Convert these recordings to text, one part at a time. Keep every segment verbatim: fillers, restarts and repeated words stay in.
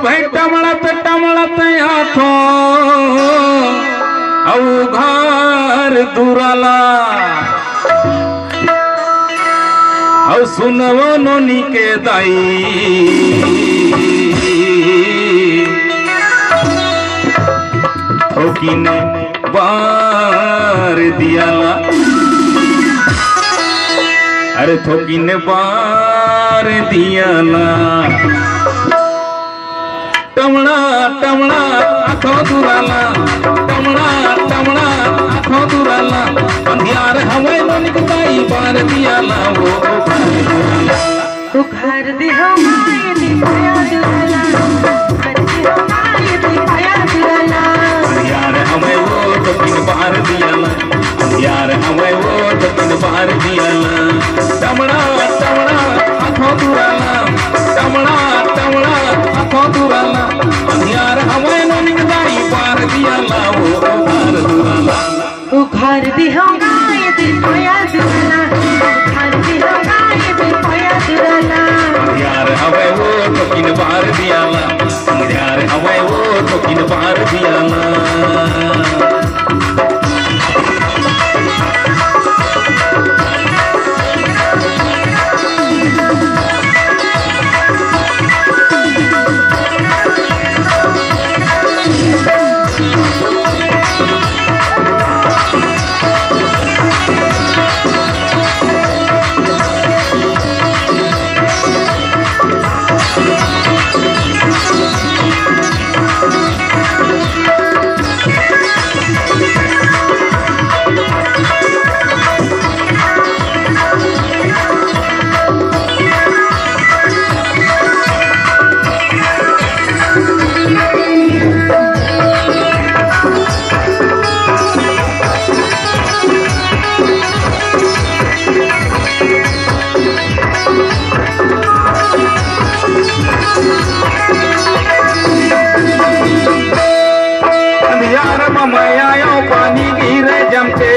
भाई टमड़त टमड़त आथो अउ घर दुराला, अउ सुनवो नोनी के दाई, थोकिन बार दियाला, अरे थोकिन बार दियाला। टमड़ा टमड़ा आथो दुराला, टमड़ा टमड़ा आथो दुराला, अंधियार हवय नोनी के दाई बार दियाला, वो बार दुराला। उखार दे हो माय दीपाया दुराला, उखार दे हो माय दीपाया दुराला। अंधियार हवय वो तो किन बार दियाला, अंधियार हवय वो तो किन बार दियाला। टमड़ा टमड़ा आथो दुराला, टमड़ा टमड़ा आथो दुराला, अंधियार हवय नोनी के दाई बार दियाला, वो बार दुराला। उखार दे हो माय दीपाया दुराला, उखार दे हो माय दीपाया दुराला। अंधियार हवय वो तो किन बार दियाला, अंधियार हवय वो तो किन बार दियाला। अंधियार म मैं आयो पानी गिरे जम के।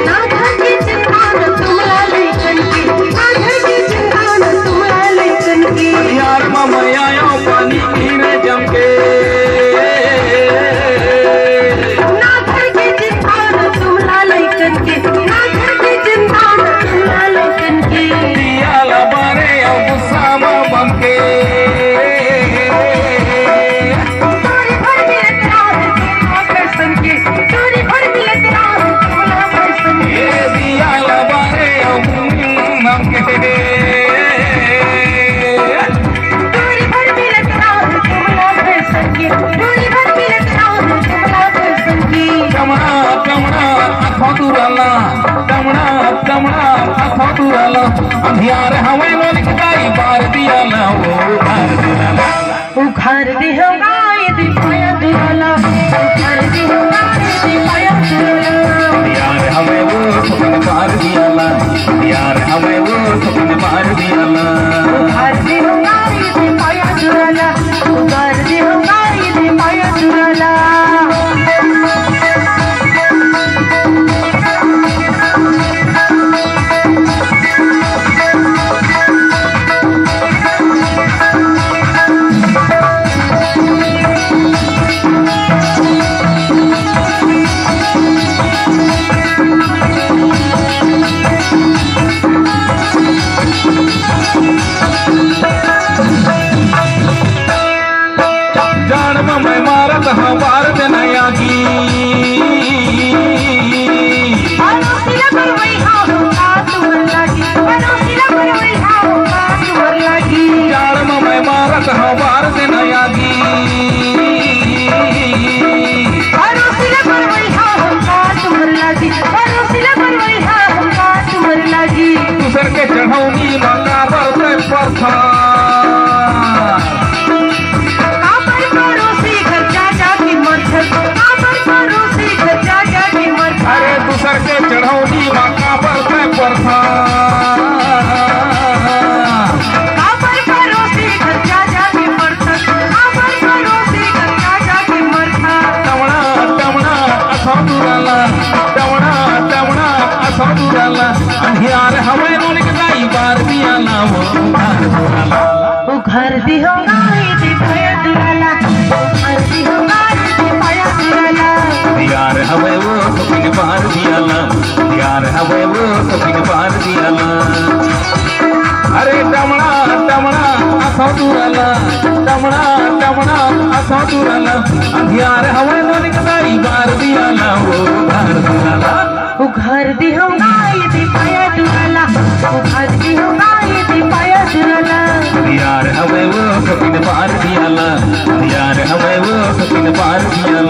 ना घर के चिंता न तुमला लइकन के, ना घर के चिंता न तुमला लइकन के। अंधियार म मैं आयो पानी गिरे जम के। ना घर के चिंता न तुमला लइकन के, ना घर के चिंता न तुमला लइकन के। दिया ला बारे अउ गुस्सा म बम के। चोरी भर मिलत रात तुमला फैशन के, चोरी भर मिलत रात तुमला फैशन के। ए दिया ला बारे अउ गुस्सा म बम के। डोरी भर मिलत राहु तुमला फैशन के, डोरी भर मिलत राहु तुमला फैशन के। टमड़ा, टमड़ा, आथो दुराला, टमड़ा, टमड़ा, आथो दुराला। अंधियार हवय नोनी के दाई बार दियाला, वो बार दियाला। उखार दे हो माय दीपाया दुराला, उखार दे हो माय दीपाया दुराला। अंधियार हवय वो थोकिन बार दियाला, अंधियार हवय वो थोकिन बार दियाला। उखार दे हो माय दीपाया दुराला, उखार दे हो माय दीपाया दुराला। जाड़ म मैं मारत हंव बार दे नया की। परोसिला बरवई हाव का तुमर लागी, परोसिला बरवई हाव का तुमर लागी। जाड़ म मैं मारत हंव बार दे नया की। परोसिला बरवई हाव का तुमर लागी, परोसिला बरवई हाव का तुमर लागी। दूसर के चढ़ौनी म काबर तैं परथा। काबर परोसी घर जा जा के मरथस, काबर परोसी घर जा जा के मरथस। अरे दूसर के चढ़ौनी म काबर तैं परथा। काबर परोसी घर जा जा के मरथस, काबर परोसी घर जा जा के मरथस। टमड़ा, टमड़ा, आथो दुराला, टमड़ा, टमड़ा, आथो दुराला। अंधियार हवय नोनी के दाई बार दियाला, वो बार दुराला। घर दिहो गाय दे पाया दुलाला, घर दिहो गाय दे पाया दुलाला। यार हवे वो तो पिन पार दियाला, यार हवे वो तो पिन पार दियाला। अरे टमड़ा टमड़ा आसो दुराला, टमड़ा टमड़ा आसो दुराला। अंधियार हवे नोनिक दाई बार दियाला, वो बार दियाला। वो घर दिहो गाय दे पाया दुलाला, वो घर दिहो गाय दे पाया दुलाला। यार हवे वो तो पिन पार दियाला, यार हवे वो तो पिन पार दियाला।